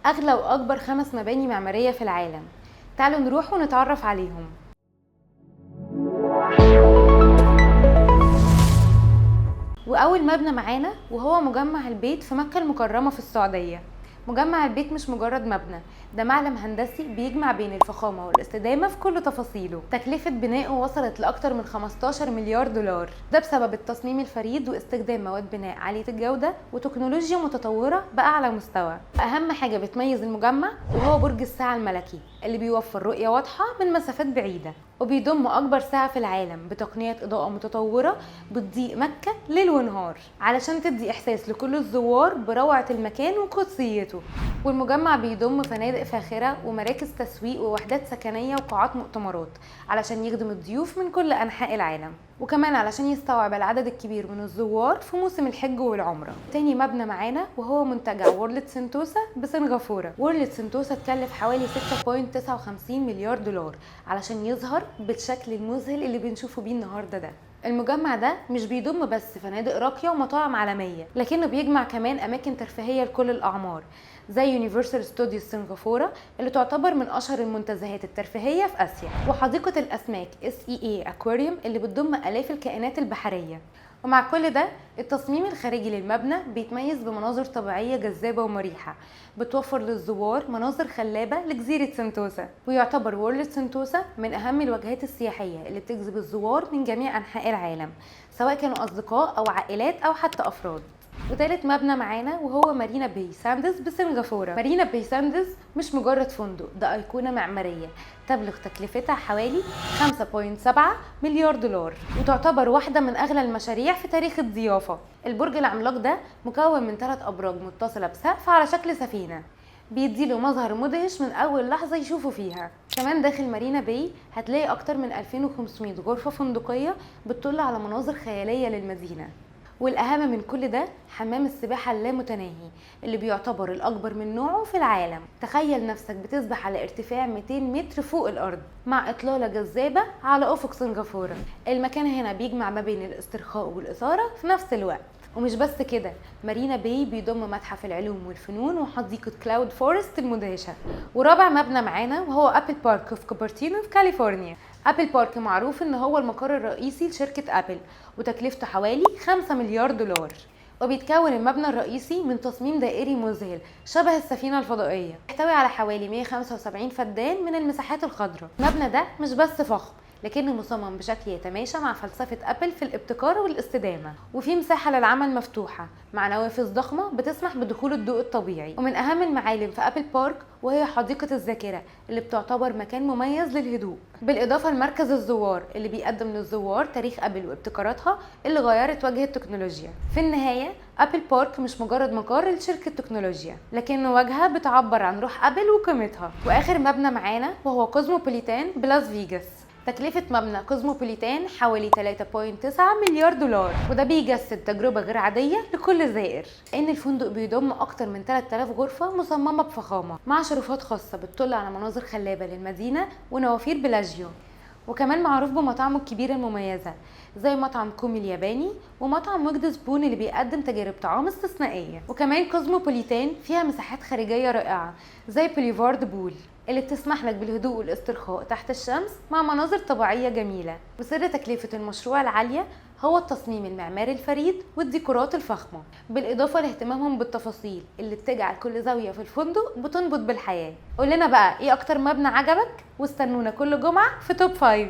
أغلى وأكبر 5 مباني معمارية في العالم. تعالوا نروح ونتعرف عليهم. وأول مبنى معانا وهو مجمع البيت في مكة المكرمة في السعودية. مجمع البيت مش مجرد مبنى، ده معلم هندسي بيجمع بين الفخامة والاستدامة في كل تفاصيله. تكلفة بنائه وصلت لأكتر من 15 مليار دولار، ده بسبب التصميم الفريد واستخدام مواد بناء عالية الجودة وتكنولوجيا متطورة بأعلى مستوى. أهم حاجة بتميز المجمع وهو برج الساعة الملكي اللي بيوفر رؤية واضحة من مسافات بعيدة، وبيضم أكبر ساعة في العالم بتقنية إضاءة متطورة بتضيء مكة ليل ونهار علشان تدي إحساس لكل الزوار بروعة المكان وقدسيته. والمجمع بيضم فنادق فاخرة ومراكز تسويق ووحدات سكنية وقاعات مؤتمرات علشان يخدم الضيوف من كل أنحاء العالم، وكمان علشان يستوعب العدد الكبير من الزوار في موسم الحج والعمرة. تاني مبنى معانا وهو منتجع وورلد سنتوسا بسنغافورة. وورلد سنتوسا تكلف حوالي 6.59 مليار دولار علشان يظهر بالشكل المذهل اللي بنشوفه بيه النهارده ده. المجمع ده مش بيضم بس فنادق راقية ومطاعم عالمية، لكنه بيجمع كمان أماكن ترفيهية لكل الأعمار زي يونيفرسال ستوديوز سنغافورة اللي تعتبر من أشهر المنتزهات الترفيهية في آسيا، وحديقة الأسماك SEA أكواريوم اللي بتضم آلاف الكائنات البحرية. ومع كل ده التصميم الخارجي للمبنى بيتميز بمناظر طبيعية جذابة ومريحة بتوفر للزوار مناظر خلابة لجزيرة سنتوسا. ويعتبر وورلد سنتوسا من أهم الوجهات السياحية اللي بتجذب الزوار من جميع أنحاء العالم، سواء كانوا أصدقاء أو عائلات أو حتى أفراد. وتالت مبنى معانا وهو مارينا باي ساندز بسنغافورة. مارينا باي ساندز مش مجرد فندق، ده أيقونة معمارية تبلغ تكلفتها حوالي 5.7 مليار دولار، وتعتبر واحدة من أغلى المشاريع في تاريخ الضيافة. البرج العملاق ده مكون من 3 أبراج متصلة بسقف على شكل سفينة، بيديله مظهر مدهش من أول لحظة يشوفه فيها. كمان داخل مارينا باي هتلاقي أكتر من 2500 غرفة فندقية بتطل على مناظر خيالية للمدينة. والأهم من كل ده حمام السباحة اللامتناهي اللي بيعتبر الأكبر من نوعه في العالم. تخيل نفسك بتسبح على ارتفاع 200 متر فوق الأرض مع إطلالة جذابة على أفق سنغافورة. المكان هنا بيجمع ما بين الاسترخاء والإثارة في نفس الوقت. ومش بس كده، مارينا باي بيضم متحف العلوم والفنون وحديقة كلاود فورست المدهشة. ورابع مبنى معانا وهو أبل بارك في كوبرتينو في كاليفورنيا. أبل بارك معروف إن هو المقر الرئيسي لشركة أبل، وتكلفته حوالي 5 مليار دولار. وبيتكون المبنى الرئيسي من تصميم دائري مذهل شبه السفينة الفضائية، يحتوي على حوالي 175 فدان من المساحات الخضراء. المبنى ده مش بس فخم، لكنه مصمم بشكل يتماشى مع فلسفة أبل في الابتكار والاستدامة، وفي مساحة للعمل مفتوحة مع نوافذ ضخمة بتسمح بدخول الضوء الطبيعي. ومن أهم المعالم في أبل بارك وهي حديقة الذاكرة اللي بتعتبر مكان مميز للهدوء، بالإضافة لمركز الزوار اللي بيقدم للزوار تاريخ أبل وابتكاراتها اللي غيرت وجه التكنولوجيا. في النهاية أبل بارك مش مجرد مقر لشركة تكنولوجيا، لكنه واجهة بتعبر عن روح أبل وقيمتها. وآخر مبنى معانا وهو كوزموبوليتان بلاس فيجاس. تكلفة مبنى كوزموبوليتان حوالي 3.9 مليار دولار، وده بيجسد تجربة غير عادية لكل زائر، لأن الفندق بيضم أكتر من 3000 غرفة مصممة بفخامة مع شرفات خاصة بتطل على مناظر خلابة للمدينة ونوافير بلاجيو. وكمان معروف بمطاعمه الكبيرة المميزة زي مطعم كومي الياباني ومطعم وجد سبون اللي بيقدم تجارب طعام استثنائية. وكمان كوزموبوليتان فيها مساحات خارجية رائعة زي بوليفارد بول اللي بتسمح لك بالهدوء والاسترخاء تحت الشمس مع مناظر طبيعية جميلة. وسر تكلفة المشروع العالية هو التصميم المعماري الفريد والديكورات الفخمة، بالإضافة لاهتمامهم بالتفاصيل اللي بتجعل كل زاوية في الفندق بتنبض بالحياة. قول لنا بقى ايه أكتر مبنى عجبك، واستنونا كل جمعة في توب 5.